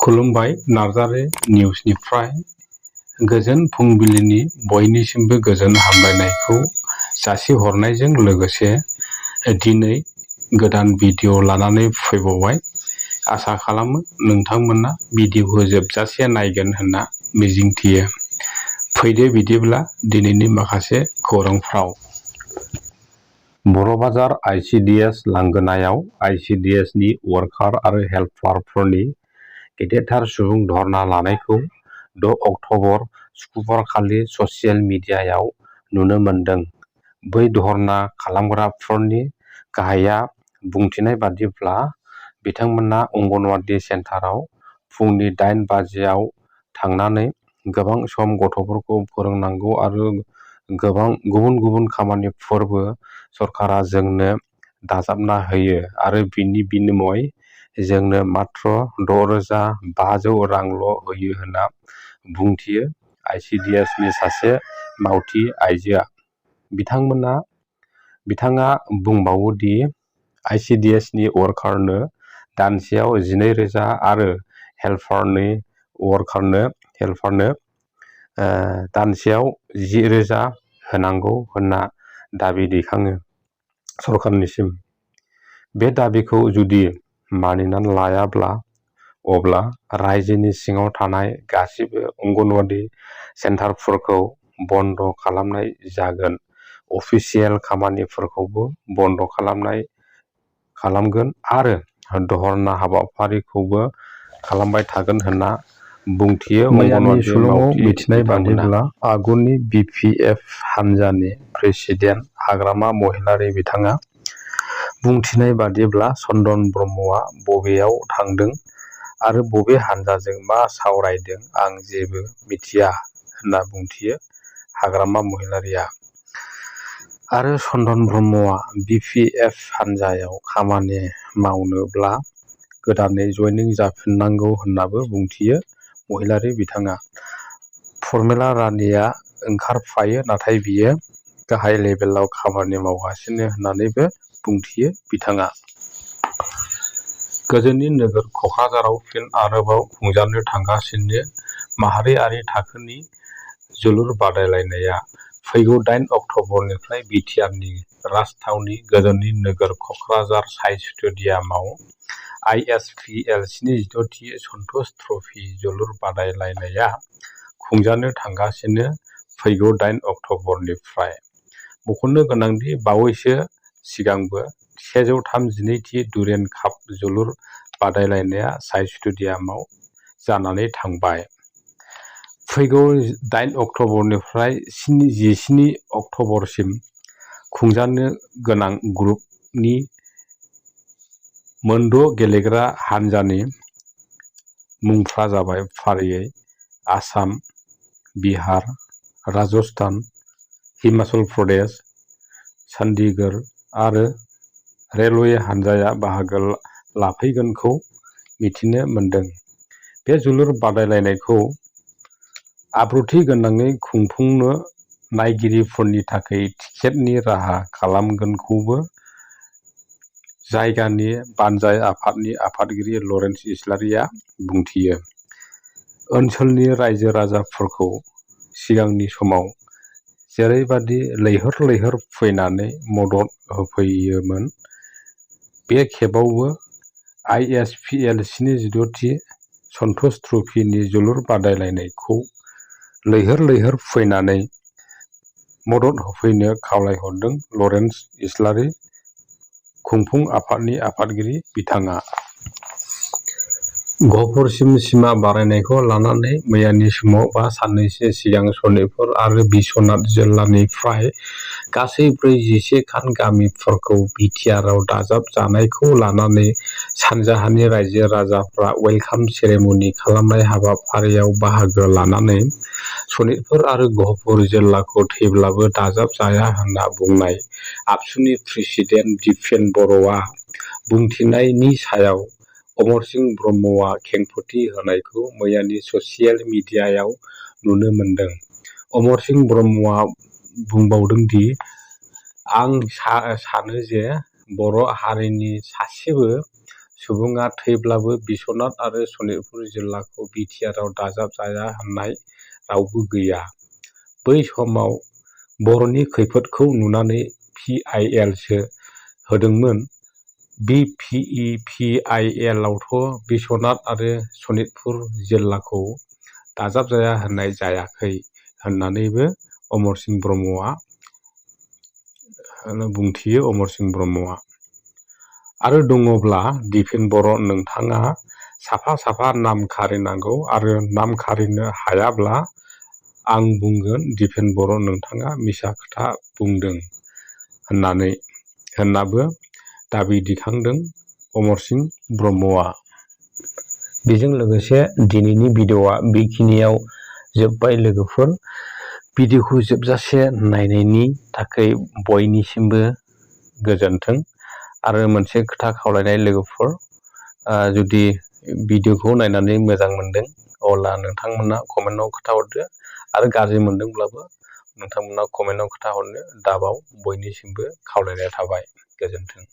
खुलुमबाय नार्जारी निउसनिफ्राय गोजोन फुंबिलिनि बयनिसिमबो गोजोन हामलायनायखौ जासिहरनायजों लोगोसे दिनै गोदान भिडिअ लानानै फैबावबाय। आसा खालामो नोंथांमोना भिडिअखौ जोबजासे नायगोन होनना मिजिंथियो। फैदो बिदिब्ला दिनैनि माखासे खौरांफ्राव। बर'बाजार आइसिडिएस लांगोनायाव आइसिडिएसनि वर्कार आरो हेल्पारफोरनि गेदेरथार सुबुं धर्ना लानायखौ 6 अक्ट'बर सुक्रुबारखालि ससियेल मिडियायाव नुनो मोन्दों। बै धर्ना खालामग्राफोरनि गाहाया बुंथिनाय बादिब्ला बिथांमोना अंगनवाड़ी सेन्टाराव फुंनि 8 बाजियाव थांनानै गोबां सम गथ'फोरखौ फोरोंनांगौ आरो गोबां गुबुन गुबुन खामानिफोरबो सरकारा जोंनो दाजाबना होयो आरो बिनि बिनिमय जोंनो मात्र 6,500 रांल' होयो होनना बुंथियो आइसिडिएसनि सासे मावथि आइजोआ। बिथाङा बुंबावो दि आइसिडिएसनि वर्कारनो दानसेयाव 12,000 आरो हेल्पारनो दानसेयाव 10,000 होनांगौ होनना दाबि दैखाङो सरकारनिसिम। बे दाबिखौ जुदि मानिनानै लायाब्ला अब्ला रायजोनि सिङाव थानाय गासिबो अंगनवाड़ी सेन्टारफोरखौ बन्द खालामनाय जागोन, अफिसियेल खामानिफोरखौबो बन्द खालामगोन आरो धर्ना हाबाफारिखौबो खालामबाय थागोन होनना बुंथियो अंगनवाड़ी मावथि मिथिनाय बादिब्ला आगुनि बिपिएफ हान्जानि प्रेसिडेन्ट हाग्रामा महिलारी बिथाङा बुंथिनाय बादिब्ला चन्दन ब्रह्मआ बबेयाव थांदों आरो बबे हान्जाजों मा सावरायदों आं जेबो मिथिया होनना बुंथियो हाग्रामा महिलारीआ। आरो चन्दन ब्रह्मआ बिपिएफ हान्जायाव खामानि मावनोब्ला गोदानै जइनिं जाफिननांगौ होननाबो बुंथियो महिलारी बिथाङा। फर्मिला रानीआ ओंखारफायो नाथाय बियो गाहाय लेभेलाव खामानि मावगासिनो होननानैबो बुंथियो बिथाङा। गोजोननि नोगोर कक्राझाराव फिन आरोबाव खुंजानो थांगासिनो माहारियारि थाखोनि जोलुर बादायलायनाया फैगौ 8 अक्ट'बरनिफ्राय बिटिआरनि राजथावनि गोजोननि नोगोर कक्राझार साइ स्टेडियामाव आइएसपिएल 76थि सन्टोष ट्रफी जोलुर बादायलायनाया खुंजानो थांगासिनो फैगौ 8 अक्ट'बरनिफ्राय। मख'नो गोनांदि बावैसो सिगांबो 132थि डुरेन्ड काप जोलुर बादायलायनाया साइ स्टेडियामाव जानानै थांबाय। फैगौ 8 अक्ट'बरनिफ्राय 17 अक्ट'बरसिम खुंजानो गोनां ग्रुपनि मोन 6 गेलेग्रा हान्जानि मुंफ्रा जाबाय फारियै आसाम, बिहार, राजस्थान, हिमाचल प्रदेश, चन्डीगढ़ आरो रेलवे हान्जाया बाहागो लाफैगोनखौ मिथिनो मोन्दों। बे जोलुर बादायलायनायखौ आब्रुथि गोनाङै खुंफुंनो नायगिरिफोरनि थाखाय टिकेटनि राहा खालामगोनखौबो जायगानि बानजाय आफादनि आफादगिरि लरेन्स इस्लारिआ बुंथियो। ओनसोलनि रायजो राजाफोरखौ सिगांनि समाव जेरैबादि लैहोर लैहोर फैनानै मदद होफैयोमोन, बे खेबावबो आइएसपिएल 76थि सन्टोष ट्रफीनि जोलुर बादायलायनायखौ लैहोर लैहोर फैनानै मदद होफैनो खावलायहरदों लरेन्स इस्लारि, खुंफुं आफादनि आफादगिरि बिथाङा। गहपुरसिम सिमा बारायनायखौ लानानै मैयानि समाव बा साननैसो सिगां सनितपुर आरो बिश्वनाथ जिल्लानिफ्राय गासै 41 खान गामिफोरखौ बिटिआरआव दाजाबजानायखौ लानानै सानजाहानि रायजो राजाफ्रा वेलकाम सेरेमनि खालामनाय हाबाफारियाव बाहागो लानानै सनितपुर आरो गहपुर जिल्लाखौ थैब्लाबो दाजाबजाया होनना बुंनाय आबसुनि प्रेसिडेन्ट दिपेन बर'आ बुंथिनायनि सायाव अमरसिं ब्रह्मआ खेंफोरथि होनायखौ मैयानि ससियेल मिडियायाव नुनो मोन्दों। अमरसिं ब्रह्मआ बुंबावदोंदि आं सानो जे बर' हारिनि सासेबो सुबुङा थैब्लाबो बिस्वनाथ आरो सनितपुर जिल्लाखौ बिटिआरआव दाजाबजाया होननाय रावबो गैया। बै समाव बर'नि खैफोदखौ नुनानै PIL-सो होदोंमोन। PIL-आवथ' बिस्वनाथ आरो सनितपुर जिल्लाखौ दाजाबजाया होननाय जायाखै होननानैबो अमरसिंह ब्रह्मआ बुंथियो। अमरसिंह ब्रह्मआ आरो दङब्ला दिपेन बर' नोंथाङा साफा साफा नाम खारिनांगौ आरो नाम खारिनो हायाब्ला आं बुंगोन दिपेन बर' नोंथाङा मिसा खोथा बुंदों होननाबो दाबि दिखांदों अमरसिंह ब्रह्मआ। बेजों लोगोसे दिनैनि भिडिअ'आ बेखिनियाव जोब्बाय लोगोफोर। भिडिअ'खौ जोबजासे नायनायनि थाखाय बयनिसिमबो गोजोन्थों। आरो मोनसे खोथा खावलायनाय लोगोफोर, जुदि भिडिअ'खौ नायनानै मोजां मोनदों अब्ला नोंथांमोना कमेन्टआव खोन्थाहरदो आरो गाज्रि मोनदोंब्लाबो नोंथांमोना कमेन्टआव खोन्थाहरनो दाबाव। बयनिसिमबो खावलायनाय थाबाय। गोजोन्थों।